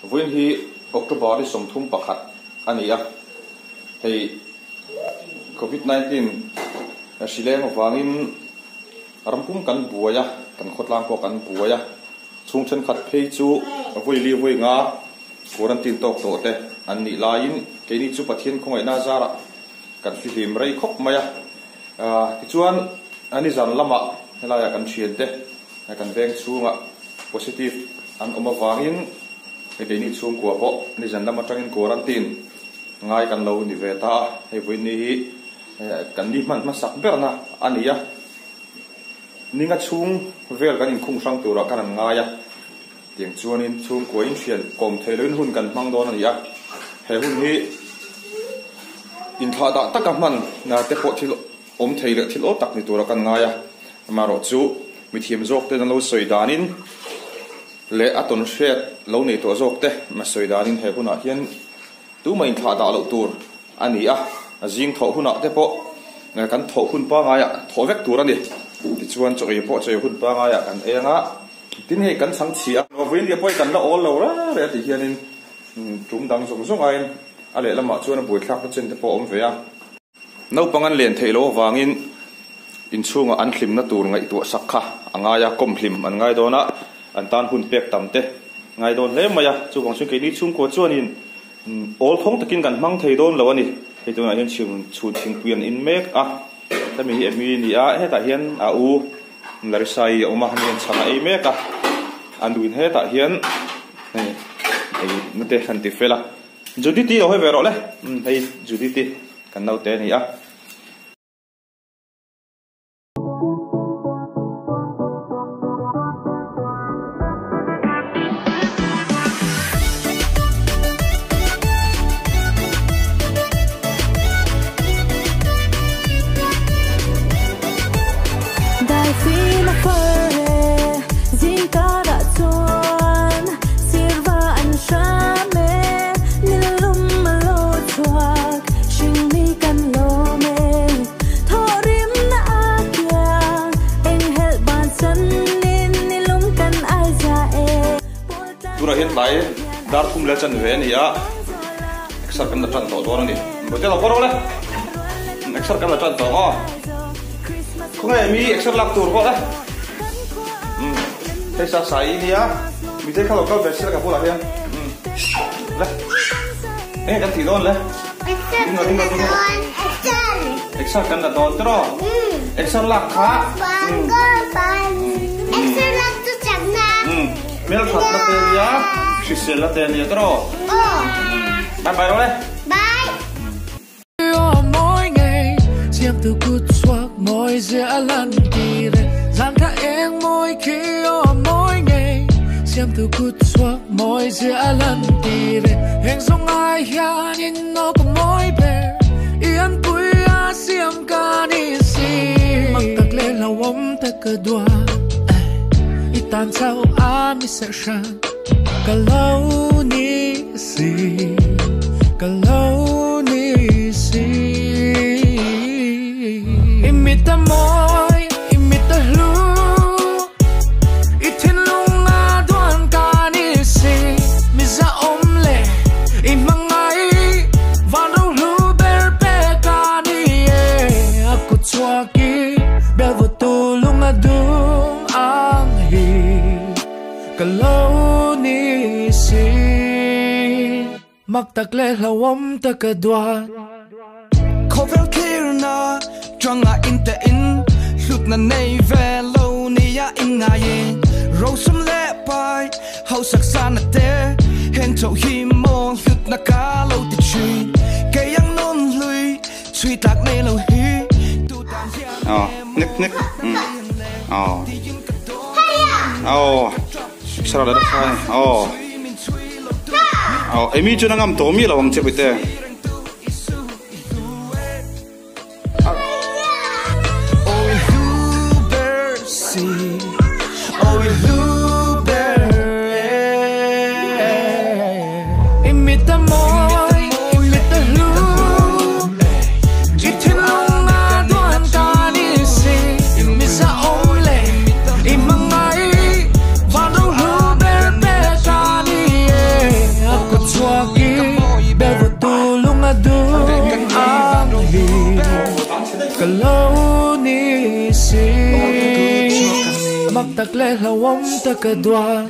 Vawiin hi October ni 31 a ni a, hei Covid 19 hri leng avangin rampum kan buai a, kan khawtlang pawh kan buai a, chhung thenkhat phei chu vawi li vawi nga quarantine tawk tawh te an nih laiin keini chu Pathian khawngaihna zarah kan fihlim rei khawp mai a. Tichuan nizan lamah helaiah kan thiante kan veng chhungah positive an awm avangin keini chhungkua pawh nizan lam atangin quarantine ngai kan lo ni ve ta a, hei vawiin hi kan ni hman hmasak berna a ni a, ninga chhung vel kan inkhung hrang turah khan an ngai a, tiang chuanin chhungkua in hriat kawm thei loin hun kan hmang dawn a ni a, he hun hi inthlah dah taka hman te pawh thil awm thei leh thil aw tak ni tura kan ngai a, amaherawhchu mithiam zawk ten an lo sawi danin leh a tawn hriat lo nei tawh zawk te a sawi danin he hunah hian tumah inthlah dah loh tur a ni a, zing thawh hunah te pawh kan thawh hun pangaiah thawh vek tur a ni. Tichuan chaw ei pawh chaw ei hun pangaiah kan ei anga, tin hei kan chhang chhi a. Vawiin pawh hi kan la awl lo reng reng a tih hianin tum dang zawng zawng aiin a lehlamah chuan a buaithlak na chen te pawh a awm ve a. Naupang an len theih loh avangin inchhungah an hlimna tur ngaihtuah sak kha a ngai a, kawm hlim an ngai dawn a, an tan hun pek tam te ngai dawn hle mai a. Chuvang chuan keini chhungkua chuanin awl thawng takin kan hmang thei dawn lo a ni. Hei tunah hian chhun thingpui an in mek a, hemi hi Amy a ni a, hetah hian a u Larissa-i a awm a, hemi hian chhang a ei mek a, a nuin hetah hian hei ei na te han ti fel a. Judith-i lo hawi ve rawh le, hei Judith-i kan naute a ni a. Tunah hian tlai dar thum leh chan ve a ni a, exer kan la tan tawh dawn a ni. Hotel a kawr le, exer kan la tan tawh aw. Khawnge mi exer lak tur pawh le. Hei sa sai nia, mi te kha lo kal ve sila ka bulah hian. Le, enge kan tih dawn le? Exer kan la dawn tiraw? Exer lak kha. Exer lak chu chakna. Hmel that na te nia, hrisel na te nia tiraw? Bye bye rawh le. Bye. Khawvel thirna tanga in te in hlutna nei ve lo nia in ngai in rosum le pai hau sak sana te hen chau hi mo hlutna ka lo ti chi ke yang non lui chui tak nei lo hi tu tan hian Oh, nek nek. Oh. Oh. Sara la sai. Oh. Oh, Amy chu na ngam to mi lo ang che pute. lo ni si. Mak tak leh hlauhawm taka duat.